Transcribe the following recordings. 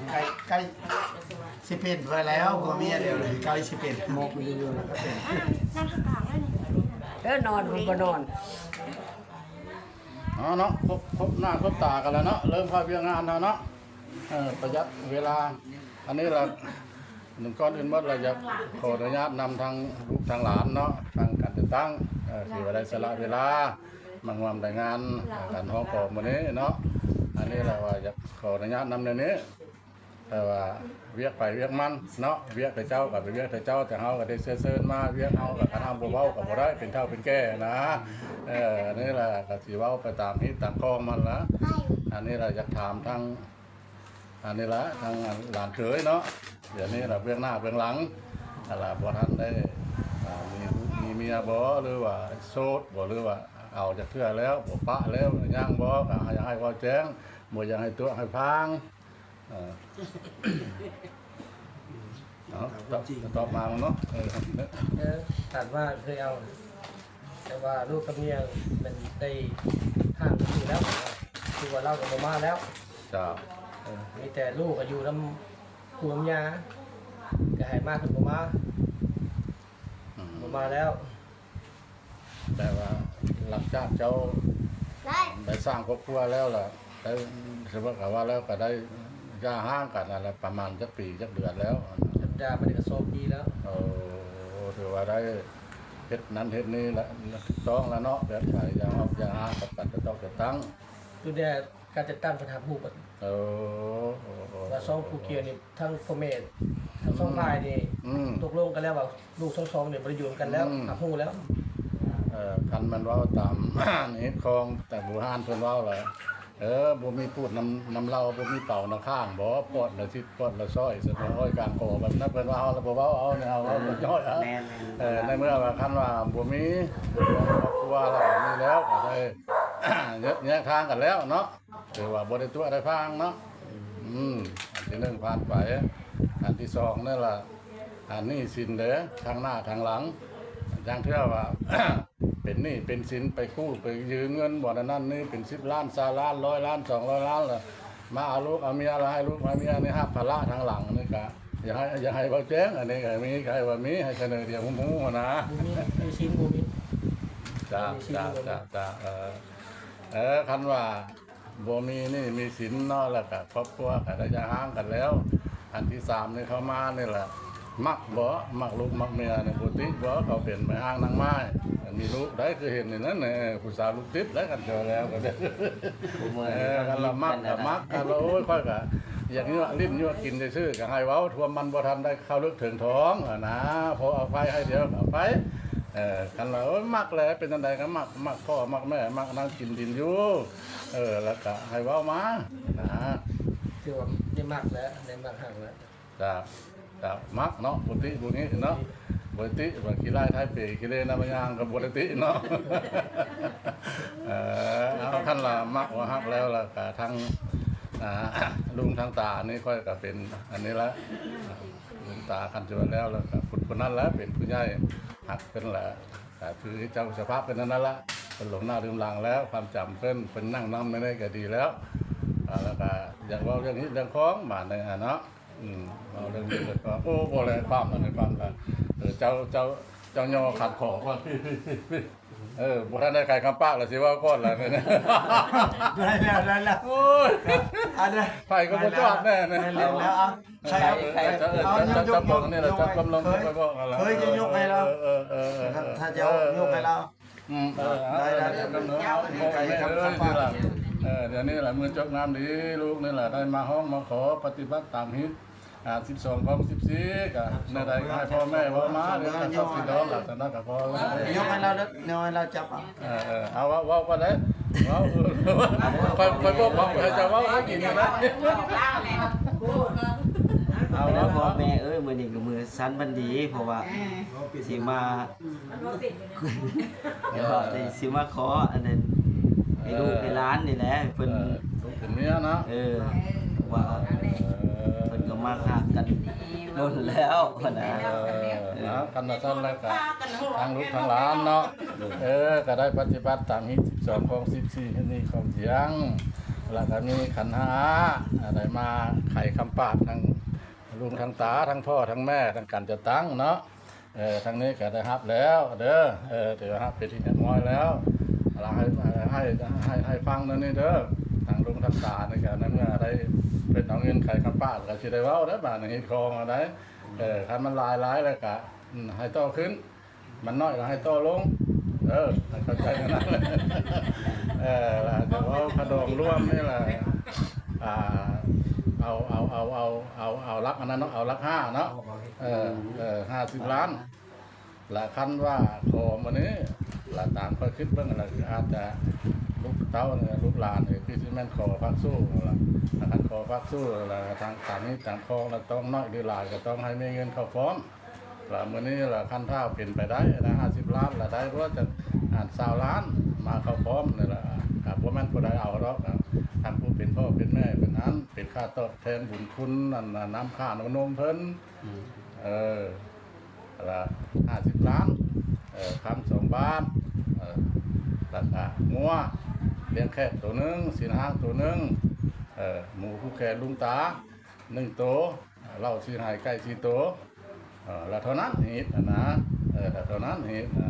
ໃກ້ ໃກ້ຊິເປັນເພິ່ນແລ້ວ ຜົວເມຍດຽວນີ້ ໃກ້ຊິເປັນ ໝົກຢູ່ ເດີ ນອນ ເພິ່ນບໍ່ນອນ. ເອົາເນາະ ພົບ ພົບໜ້າພົບຕາກັນແລ້ວເນາະ ເລີ່ມພາກວຽກງານເຮົາເນາະ ເອີ ປະຢັດເວລາ. ອັນນີ້ລະ ໜຶ່ງ ກ່ອນອື່ນໝົດລະ ຢາກຂໍອະນຸຍາດນຳທາງລູກທາງຫຼານເນາະ ທາງການຈັດຕັ້ງ ເອີ ທີ່ວ່າໄດ້ສະຫຼະເວລາມາຮ່ວມໃນງານ ເອີ ການຮ້ອງຂໍມື້ນີ້ເນາະ. ອັນນີ້ລະວ່າຢາກຂໍອະນຸຍາດນຳແນວນີ້ ແຕ່ວ່າວຽກໃຜວຽກມັນເນາະ ວຽກແຕ່ເຈົ້າກໍເປັນວຽກແຕ່ເຈົ້າ ແຕ່ເຮົາກໍໄດ້ເຊື້ອເຊີນມາ ວຽກເຮົາກໍຄັນເຮົາບໍ່ເວົ້າກໍບໍ່ໄດ້ ເປັນເຖົ້າເປັນແກ່ນະ. ເອີ ອັນນີ້ລະກໍຊິເວົ້າໄປຕາມຮີດຕາມຄອງມັນລະ. ອັນນີ້ລະຢາກຖາມທາງ ອັນນີ້ລະ ທາງຫຼານເຂີຍເນາະ ດຽວນີ້ລະເບື້ອງໜ້າເບື້ອງຫຼັງ ອັນລະບໍ່ທັນໄດ້ ອ່າ ມີລູກມີເມຍບໍ່ ຫຼືວ່າໂສດບໍ່ ຫຼືວ່າເອົາຈັກເທື່ອແລ້ວ ບໍ່ປະແລ້ວ ຍັງບໍ່ ກໍຢາກໃຫ້ເວົ້າແຈ້ງ ບໍ່ຢາກໃຫ້ຕົວະໃຫ້ພາງ. ເອີ ເອົາ ຕອບ ຕອບມາເນາະ. ເອີ ເອີ ຖາມວ່າເຄີຍເອົາ ແຕ່ວ່າລູກກັບເມຍມັນໄດ້ຫ່າງກັນຢູ່ແລ້ວ ຄືວ່າລາວກໍບໍ່ມາແລ້ວ. ເຈົ້າ. ເອີ ມີແຕ່ລູກກໍຢູ່ນຳປູ່ນຳຍ່າ ກໍໃຫ້ມາເພິ່ນບໍ່ມາ. ອືມ ບໍ່ມາແລ້ວ. ແປວ່າຫຼັງຈາກເຈົ້າໄດ້ສ້າງຄອບຄົວແລ້ວລະ ໄດ້ ສະເພາະວ່າແລ້ວກໍໄດ້ຢ່າຮ້າງກັນນັ້ນລະ ປະມານຈັກປີຈັກເດືອນແລ້ວ? ຈັກດາມັນກໍສອງປີແລ້ວ. ໂອ້ ຖືວ່າໄດ້ເຮັດນັ້ນເຮັດນີ້ລະ ຖືກຕ້ອງລະເນາະ ແບບໄປຢ່າອອກຢ່າຮ້າງກັນ ກະຕ້ອງຈັດຕັ້ງ ຢູ່ແດ່ ການຈັດຕັ້ງເພິ່ນຮັບຮູ້ເບິດ. ເອີ ວ່າສອງຜູ້ກ່ຽວນີ້ ທັງພໍ່ແມ່ທັງສອງຝ່າຍນີ້ ອືມ ຕົກລົງກັນແລ້ວວ່າລູກທັງສອງນີ້ບໍ່ໄດ້ຢູ່ນຳກັນແລ້ວ ອືມ ຮັບຮູ້ແລ້ວ. ເອີ ຄັນແມ່ນເວົ້າຕາມຮີດຄອງ ແຕ່ບູຮານເພິ່ນເວົ້າລະ ເອີ ບໍ່ມີປູດນຳ ນຳເຫຼົ້າ ບໍ່ມີເປົານຳຂ້າງບໍ ປອດລະສິດປອດລະຊອຍ ສະໜອງອ້ອຍກາງກໍ ແບບນັ້ນເພິ່ນວ່າ ເຮົາລະບໍ່ເວົ້າ ເອົາແນວເຮົາ ເອີ ເນາະ. ແມ່ນໆ ເອີ ໃນເມື່ອວ່າຄັນວ່າບໍ່ມີຄອບຄົວລະ ບໍ່ມີແລ້ວ ກໍໄດ້ແຍກທາງກັນແລ້ວເນາະ. ຖືວ່າບໍ່ໄດ້ຕົວະໄດ້ພາງເນາະ. ອືມ ອັນທີໜຶ່ງຜ່ານໄປ. ອັນທີສອງນີ້ລະ ອັນໜີ້ສິນເດ້ ທາງໜ້າທາງຫຼັງ ຢ່າງເທື່ອວ່າ ເປັນໜີ້ເປັນສິນ ໄປກູ້ໄປຢືມເງິນບ່ອນນັ້ນນີ້ ເປັນສິບລ້ານ ຊາວລ້ານ ຮ້ອຍລ້ານ ສອງຮ້ອຍລ້ານ ລະມາເອົາລູກເອົາເມຍ ລະໃຫ້ລູກໃຫ້ເມຍນີ້ຮັບພາລະທາງຫຼັງນີ້ກະ ຢາກໃຫ້ ຢາກໃຫ້ເວົ້າແຈ້ງ ອັນນີ້ກະມີ ໃຫ້ວ່າມີ ໃຫ້ສະເໜີດຽວຮູ້ຫັ້ນນະ. ບໍ່ມີ ມີສິນບໍ່ມີ. ຈ້າ ມີສິນ ຈ້າ ບໍ່ມີ ຈ້າ ເອີ ເອີ ຄັນວ່າ ບໍ່ມີໜີ້ມີສິນເນາະ ແລ້ວກະຄອບຄົວກະໄດ້ຢ່າຮ້າງກັນແລ້ວ. ອັນທີສາມນີ້ເຂົ້າມານີ້ລະ ມັກບໍ່ ມັກລູກມັກເມຍນີ້ ປົກກະຕິບໍ່ ເຂົາເປັນແມ່ຮ້າງນາງໝ້າຍ ມີລູກໄດ້ ຄືເຫັນນີ້ນັ້ນ ເອີ ຜູ້ສາວລູກຕິດໄດ້ ຄັນເຈົ້າແລ້ວກໍໄດ້. ເອີ ຄັນລະມັກກະມັກ ຄັນລະ ໂອ້ຍ ຂ້ອຍກະຢາກຍົວະຫຼິ້ນຍົວະກິນຊື່ໆ ກະໃຫ້ເວົ້າ ຖ້ວາມັນບໍ່ທັນໄດ້ເຂົ້າເລິກເຖິງທ້ອງຫັ້ນນະ ພໍອະໄພໃຫ້ດຽວອະໄພ. ເອີ ຄັນວ່າ ໂອ້ຍ ມັກແຫຼະ ເປັນຈັ່ງໃດກໍມັກ ມັກພໍ່ມັກແມ່ ມັກນາງກິນດິນຢູ່ ເອີ ແລ້ວກະໃຫ້ເວົ້າມານະ. ຄືວ່າໄດ້ມັກແລ້ວ ໄດ້ມັກຮັກແລ້ວ. ກະ ກະມັກເນາະ ປົກກະຕິບໍ່ມີເນາະ ປົກກະຕິວ່າຂີ້ລ້າຍທ້າຍເປ ຂີ້ເລນຳມາຍ່າງກໍປົກກະຕິເນາະ. ເອີ ເອົາ ຄັນລະມັກວ່າຮັກແລ້ວ ແລ້ວກະທັງ ອ່າ ລຸງທັງຕານີ້ ຂ້ອຍກະເປັນອັນນີ້ລະ ລຸງຕາ ຄັນຊິວ່າແລ້ວ ແລ້ວກະຜູ້ນັ້ນລະເປັນຜູ້ໃຫຍ່ ຮັກເພິ່ນລະ ກະຄືເຈົ້າສະພາບເປັນອັນນັ້ນລະ ເພິ່ນຫຼົງໜ້າລືມຫຼັງແລ້ວ ຄວາມຈຳເພິ່ນ ເພິ່ນນັ່ງນຳໃນນີ້ກະດີແລ້ວ. ອ່າ ແລ້ວກະຢາກເວົ້າເລື່ອງຮີດເລື່ອງຄອງບາດນີ້ຫັ້ນເນາະ. ອືມ ເວົ້າເລື່ອງຮີດເລື່ອງຄອງ ໂອ້ ບໍ່ແລຄວາມອັນນີ້ຄວາມລະ ເອີ ເຈົ້າ ເຈົ້າ ເຈົ້າຍໍຂັດຂໍກ່ອນ ພີ້ ພີ້ ພີ້ ພີ້. ເອີ ບໍ່ທັນໄດ້ໄຂຄຳປາກລະ ຊິເວົ້າກ່ອນລະ. ໄດ້ແລ້ວ ໄດ້ແລ້ວ ໂອ້ຍ ອັນນັ້ນ ໄປກໍບໍ່ຈອດແນ່ ໄດ້ແລ້ວ ເອົາ ໃສ່ ໃສ່ ເອົາ ເອົາ ເອົາ ຍົກ ຍົກ ຍົກ ນີ້ລະ ຈັບກຳລັງ ເຄີຍ ຄ່ອຍບອກລະ ເຄີຍ ຍົກໃຫ້ລາວ ເອີ ເອີ ເອີ ເອີ ຖ້າເຈົ້າ ເອີ ຍົກໃຫ້ລາວ ອືມ ເອີ ເອົາ ໄດ້ ໄດ້ ໄດ້ ກຳລັງ ເອົາ ໃຫ້ ໃຫ້ ໃຫ້ ໃຫ້ ໃຫ້ ເອີ ດຽວນີ້ລະ ມື້ຈົບງາມດີ ລູກນີ້ລະ ໄດ້ມາຮ້ອງມາຂໍປະຕິບັດຕາມຮີດ ອ່າ ສິບສອງ ຂອງສິບສີ່ ກະແນວໃດກໍໃຫ້ພໍ່ແມ່ເວົ້າມາ ເລື່ອງການຊອບສີດອງ ລັກສະນະກໍພໍແລ້ວ. ຍົກໃຫ້ລາວເດີ ແນວໃຫ້ລາວຈັບເອົາ. ເອີ ເອີ ເອົາ ເວົ້າ ເວົ້າກ່ອນເດ້ ເວົ້າ ເອີ ຂ້ອຍ ຂ້ອຍບອກ ບອກໃຫ້ເຈົ້າເວົ້າ ໃຫ້ກິນນະ. ເອົາ ເອົາ ພໍ່ແມ່ເອີຍ ມື້ນີ້ກໍມື້ສັນວັນດີ ເພາະວ່າຊິມາ ດຽວຊິມາຂໍອັນນັ້ນ ໃຫ້ລູກໃຫ້ຫຼານນີ້ແຫຼະ ເພິ່ນ ເອີ ລູກເປັນເມຍເນາະ ເອີ ວ່າ ເອີ ເພິ່ນກໍມາຮັກກັນດົນແລ້ວຫັ້ນນະ. ເອີ ເນາະ ຄັນວ່າຊັ້ນແລ້ວກໍທາງລູກທາງຫຼານເນາະ ເອີ ກໍໄດ້ປະຕິບັດຕາມຮີດສິບສອງ ຂອງສິບສີ່ ຮີດນີ້ຂອງຈຽງ ແລ້ວກໍມີຂັນຫ້າ ໄດ້ມາໄຂຄຳປາກ ທັງລຸງທັງຕາ ທັງພໍ່ທັງແມ່ ທັງການຈັດຕັ້ງເນາະ. ເອີ ທາງນີ້ກໍໄດ້ຮັບແລ້ວເດີ ເອີ ຖືວ່າຮັບເປັນທີ່ຮຽບຮ້ອຍແລ້ວ. ລະໃຫ້ ໃຫ້ ໃຫ້ ໃຫ້ຟັງແນວນີ້ເດີ ທາງລຸງທັງຕານີ້ກໍໃນເມື່ອໄດ້ເພິ່ນເອົາເງິນໄຂຄຳປາກ ກໍຊິໄດ້ເວົ້າເດີ ບາດນີ້ຮີດຄອງເອົາໄດ. ເອີ ຄັນມັນຫຼາຍຫຼາຍແລ້ວກໍ ອືມ ໃຫ້ຕໍ່ຂຶ້ນ ມັນນ້ອຍກໍໃຫ້ຕໍ່ລົງ ເອີ ໃຫ້ເຂົ້າໃຈແນວນັ້ນ. ເອີ ລະຈະເວົ້າຂະດອງລວມນີ້ລະ ອ່າ ເອົາ ເອົາ ເອົາ ເອົາ ເອົາ ເອົາຫຼັກອັນນັ້ນເນາະ ເອົາຫຼັກຫ້າເນາະ ເອີ ເອີ ຫ້າສິບລ້ານ. ລະຄັນວ່າຂໍມື້ນີ້ ລະຕາມຂ້ອຍຄິດເບິ່ງລະ ອາດຈະລູກເຕົ້າ ລູກຫຼານນີ້ ຄືຊິແມ່ນຂໍພາກສູ້ລະ. ລະຄັນຂໍພາກສູ້ລະ ທາງ ທາງນີ້ທາງຄອງລະ ຕ້ອງນ້ອຍຫຼືຫຼາຍ ກໍຕ້ອງໃຫ້ມີເງິນເຂົ້າພ້ອມ. ລະມື້ນີ້ລະ ຄັນຖ້າເປັນໄປໄດ້ນະ ຫ້າສິບລ້ານລະ ໄດ້ບໍ່ຈັກ ອັນ ຊາວລ້ານ ມາເຂົ້າພ້ອມນີ້ລະ ກະບໍ່ແມ່ນຜູ້ໃດເອົາດອກ. ທາງຜູ້ເປັນພໍ່ເປັນແມ່ເພິ່ນຫັ້ນ ເປັນຄ່າຕອບແທນບຸນຄຸນ ອັນ ນຳຂ້າວນຳນົມເພິ່ນ ອືມ ເອີ ລະ ຫ້າສິບລ້ານ ເອີ ຄຳສອງບາດ ເອີ ລະກະງົວລ້ຽງແຂກໂຕໜຶ່ງ ຊີ້ນຮ້າງໂຕໜຶ່ງ ເອີ ໝູຜູກແຂນລຸງຕາໜຶ່ງໂຕ ເຫຼົ້າສີ່ໄຫ ໄກ່ສີ່ໂຕ ເອີ ລະເທົ່ານັ້ນຮີດຫັ້ນນະ ເອີ ລະເທົ່ານັ້ນຮີດນະ.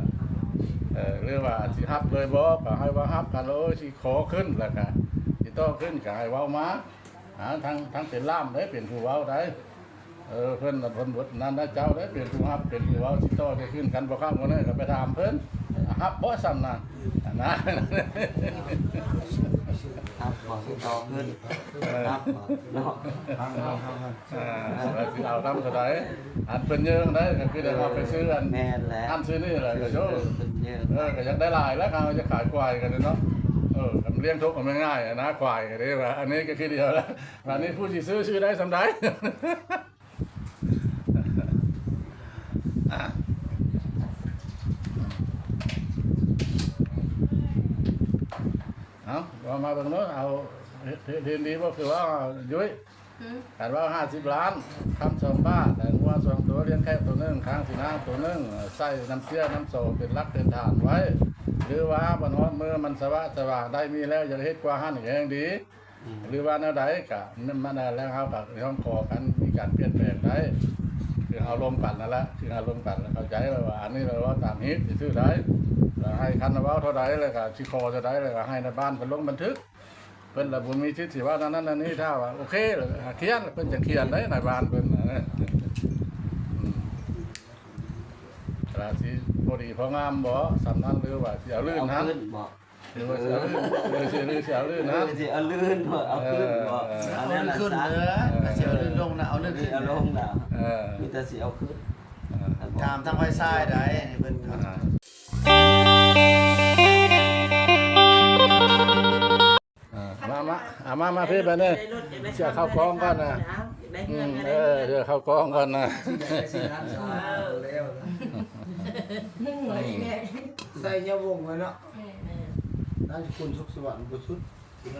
ເອີ ຫຼືວ່າຊິຮັບເລີຍບໍ່ ກໍໃຫ້ວ່າຮັບກັນ ໂອ້ຍ ຊິຂໍຂຶ້ນ ລະກະຊິຕໍ່ຂຶ້ນ ກໍໃຫ້ເວົ້າມາ ຫາທາງ ທາງເປັນລ່າມເດ້ ເປັນຜູ້ເວົ້າໄດ້. ເອີ ເພິ່ນ ເພິ່ນບົດນັ້ນນະ ເຈົ້າເດ້ເປັນຜູ້ຮັບ ເປັນຜູ້ເວົ້າ ຊິຕໍ່ໄດ້ຂຶ້ນກັນບໍ່ຄັກບໍ່ແນ່ ກໍໄປຖາມເພິ່ນ ຮັບບໍ່ຊ່ຳນະ ນະ ຮັບບໍ່ ຊິຕໍ່ຂຶ້ນ ເອີ ຮັບບໍ່ເນາະ ຟັງ ຟັງ ຟັງ ຟັງ ເອີ ວ່າຊິເອົານຳເທົ່າໃດ. ອັນເພິ່ນເຍີງໄດ້ ກໍຄືໄດ້ເອົາໄປຊື້ອັນ ແມ່ນແຫຼະ ອັນຊື້ນີ້ແຫຼະ ກໍໂຍ ເອີ ເພິ່ນເຍີງ ເອີ ກໍຢາກໄດ້ຫຼາຍແລ້ວ ເຮົາຈະຂາຍຄວາຍກັນເນາະ ເອີ ກໍລ້ຽງທຸກມັນງ່າຍຫັ້ນນະ ຄວາຍກໍໄດ້ວ່າ ອັນນີ້ກໍຄືດຽວລະ ບາດນີ້ຜູ້ຊິຊື້ ຊື້ໄດ້ຊ່ຳໃດ? ເອົາ ເວົ້າມາເບິ່ງເນາະ ເອົາ ເຫັນ ເຫັນດີບໍ່ ຄືວ່າ ຍຸ້ຍ ອືມ ຄັນເວົ້າຫ້າສິບລ້ານ ຄຳສອງບາດ ງົວສອງໂຕ ລ້ຽງແຂກໂຕໜຶ່ງ ຄ້າງສີນາງໂຕໜຶ່ງ ໃສ່ນ້ຳເຊື້ອນ້ຳໂສເປັນຫຼັກເປັນຖານໄວ້ ຫຼືວ່າບັດຮອດມື້ມັນສະຫວາດສະຫວ່າງ ໄດ້ມີແລ້ວ ຢາກເຮັດກວ່າຫັ້ນກໍແຮ່ງດີ ອືມ ຫຼືວ່າແນວໃດກະ ມັນ ແລ້ວເຮົາກະຮ້ອງຂໍກັນ ມີການປ່ຽນແປງໄດ້ ຄືເຮົາລົມກັນນັ້ນລະ ຄືເຮົາລົມກັນ ແລ້ວເຂົ້າໃຈວ່າ ອັນນີ້ລະເວົ້າຕາມຮີດຊື່ໆໄດ໋ ລະໃຫ້ຄັນເວົ້າເທົ່າໃດ ລະກະຊິຂໍເທົ່າໃດ ລະກະໃຫ້ນາຍບ້ານເພິ່ນລົງບັນທຶກ ເພິ່ນລະບໍ່ມີສິດຊິເວົ້າແນວນັ້ນແນວນີ້ ຖ້າວ່າໂອເຄ ລະຂຽນ ເພິ່ນຈະຂຽນໄດ໋ ນາຍບ້ານເພິ່ນ ອືມ ລະຊິພໍດີພໍງາມບໍ່ ສ່ຳນັ້ນ ຫຼືວ່າຊິເອົາລື່ນຫັ້ນ ເອົາຄືນບໍ່? ຫຼືວ່າຊິເອົາລື່ນ ເອີ ຊິເອົາລື່ນນະ ເອີ ຊິເອົາລື່ນບໍ່ ເອົາຄືນບໍ່ ເອີ ເອົາ ເອົາລື່ນຂຶ້ນເດີ ເອີ ຊິເອົາລື່ນລົງນະ ເອົາລື່ນຂຶ້ນ ເອົາລົງນະ ເອີ ມີແຕ່ຊິເອົາຄືນ ເອີ ຖາມທາງຝ່າຍຊາຍໄດ໋ ໃຫ້ເພິ່ນ ອ່າ ອ່າ ມາ ມາ ເອົາມາ ມາພີ້ບາດນີ້ ຊິເອົາເຂົ້າກອງກ່ອນນະ ອືມ ເອີ ຊິເອົາເຂົ້າກອງກ່ອນນະ ໃສ່ຍາວົງໄວ້ເນາະ ນາມສະກຸນສຸກສະຫວັນ ບໍ່ສຸດ ອືມ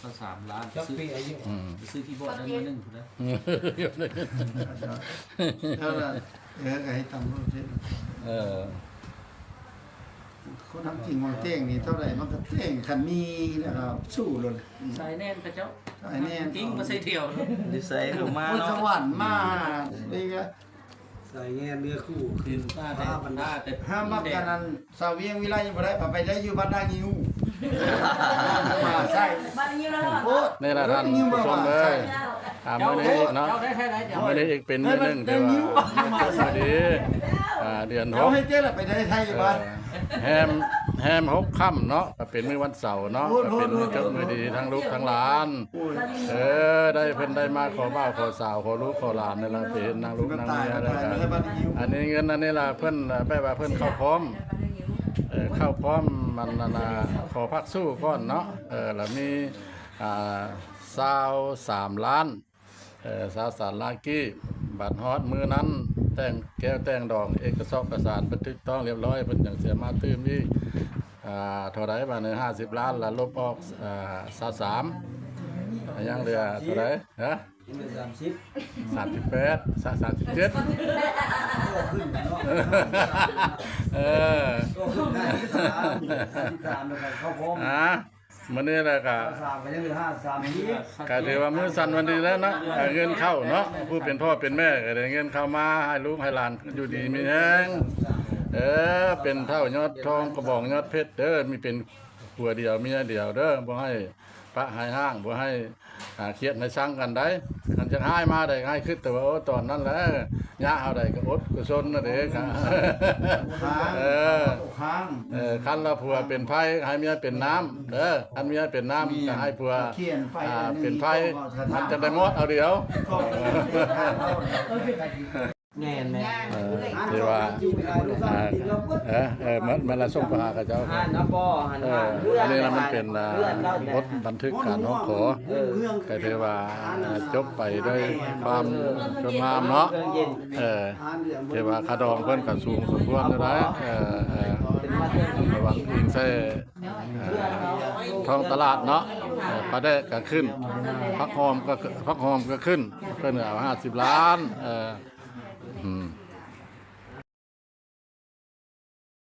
ເອົາສາມລ້ານ ຈັກປີອາຍຸ ອືມ ໄປຊື້ຄີບອດໄດ້ໜ້ອຍໜຶ່ງພຸ້ນນະ ເທົ່ານັ້ນ ເອີ ກໍເຮັດຕາມໂລດເດ້ ເອີ ຄົນທຳຈິງຫວັງແຕ່ງນີ້ເທົ່າໃດມັນກໍແຕ່ງ ຄັນມີແລ້ວກໍສູ້ໂລດ ສາຍແໜ້ນເຂົາເຈົ້າ ສາຍແໜ້ນ ຈິງບໍ່ໃສ່ທ່ຽວ ຢູ່ໃສກໍມາເນາະ ສະຫວັນມາ ນີ້ກໍ ສາຍແງນເນື້ອຄູ່ ຄື ຖ້າແຕ່ ຖ້າແຕ່ ຖ້າມັກກັນນັ້ນ ສາວວຽງວິໄລບໍ່ໄດ້ ໄປໄດ້ຢູ່ບ້ານນາງິ້ວ ມາໃສ່ ບ້ານນາງິ້ວແລ້ວ ໂອ້ ນີ້ລະທ່ານຜູ້ຊົມເອີຍ ອ່າ ມື້ນີ້ອີກເນາະ ເຈົ້າໄດ້ໃຊ້ໄດ້ ມື້ນີ້ອີກເປັນມື້ໜຶ່ງທີ່ວ່າ ເປັນມື້ດີ ອ່າ ເດືອນຫົກ ເຈົ້າໃຫ້ເຈົ້າລະໄປໄດ້ໄທຢູ່ບ້ານ ເອີ ແຮມ ແຮມຫົກຄ່ຳເນາະ ກໍເປັນມື້ວັນເສົາເນາະ ກໍເປັນມື້ຈົບມື້ດີທັງລູກທັງຫຼານ ເອີ ໄດ້ ເພິ່ນໄດ້ມາຂໍບ່າວຂໍສາວ ຂໍລູກຂໍຫຼານນີ້ລະ ໄປເຫັນນາງລູກນາງເມຍແລ້ວກະ ອັນນີ້ເງິນອັນນີ້ລະ ເພິ່ນແບບວ່າເພິ່ນເຂົ້າພ້ອມ ເອີ ເຂົ້າພ້ອມ ມັນນັ້ນນະ ຂໍພາກສູ້ກ່ອນເນາະ ເອີ ລະມີ ອ່າ ຊາວສາມລ້ານ ເອີ ຊາວສາມລ້ານກີບ ບັດຮອດມື້ນັ້ນ ແຕ່ງແກ້ວແຕ່ງດອງ ເອກະສອກກະສານ ບັນທຶກຕ້ອງລຽບຮ້ອຍ ເພິ່ນຈັ່ງຊິມາຕື່ມອີກ ອ່າ ເທົ່າໃດບາດນີ້ ຫ້າສິບລ້ານ ລະລົບອອກ ອ່າ ຊາວສາມ ຍັງເຫຼືອເທົ່າໃດ ຮະ ຍັງເຫຼືອສາມສິບ ສາມສິບແປດ ສາມສິບເຈັດ ເອີ ໂຕຂຶ້ນໄດ້ສາມ ສາມສິບສາມແລ້ວກໍເຂົ້າພ້ອມ ອ່າ ມື້ນີ້ແຫຼະກໍ ສາມກໍຍັງເຫຼືອຫ້າສິບສາມປີ ກໍຖືວ່າມື້ສັນວັນດີແລ້ວເນາະ ເງິນເຂົ້າເນາະ ຜູ້ເປັນພໍ່ເປັນແມ່ກໍໄດ້ເງິນເຂົ້າມາ ໃຫ້ລູກໃຫ້ຫຼານຢູ່ດີມີແຮງ ເອີ ເປັນເຖົ້າຍອດທອງ ກະບອງຍອດເພັດເດີ ມີເປັນຜົວດຽວເມຍດຽວເດີ ບໍ່ໃຫ້ປະໃຫ້ຮ້າງ ບໍ່ໃຫ້ ອ່າ ຄຽດໃຫ້ຊັງກັນໄດ໋ ຄັນຈະຮ້າຍມາໄດ້ ໃຫ້ຄິດແຕ່ວ່າ ໂອ້ ຕອນນັ້ນແຫຼະ ຍາເຮົາໄດ້ກໍອົດກໍຊົນນະເດ້ ເອີ ເອີ ຄັນລະຜົວເປັນໄຟ ໃຫ້ເມຍເປັນນ້ຳເດີ ຄັນເມຍເປັນນ້ຳກໍໃຫ້ຜົວ ອ່າ ເປັນໄຟ ມັນຈະໄດ້ມອດເອົາດຽວ ແມ່ນໆ ເອີ ທີ່ວ່າ ອ່າ ເອີ ເອີ ມັນ ມັນລະສົ່ງໄປຫາເຂົາເຈົ້າ ຫັ້ນເນາະ ບໍ່ ຫັ້ນ ເອີ ອັນນີ້ລະມັນເປັນ ອ່າ ບົດບັນທຶກການຮ້ອງຂໍ ເອີ ກໍຖືວ່າ ອ່າ ຈົບໄປດ້ວຍຄວາມ ເອີ ງາມເນາະ ເອີ ຖືວ່າຄ່າດອງເພິ່ນກໍສູງສົມຄວນຢູ່ໄດ໋ ເອີ ເອີ ລະຫວ່າງອີງໃສ່ ອ່າ ທ້ອງຕະຫຼາດເນາະ ເອີ ປາແດກກໍຂຶ້ນ ຜັກຫອມກໍ ຜັກຫອມກໍຂຶ້ນ ເພິ່ນກໍເອົາຫ້າສິບລ້ານ ເອີ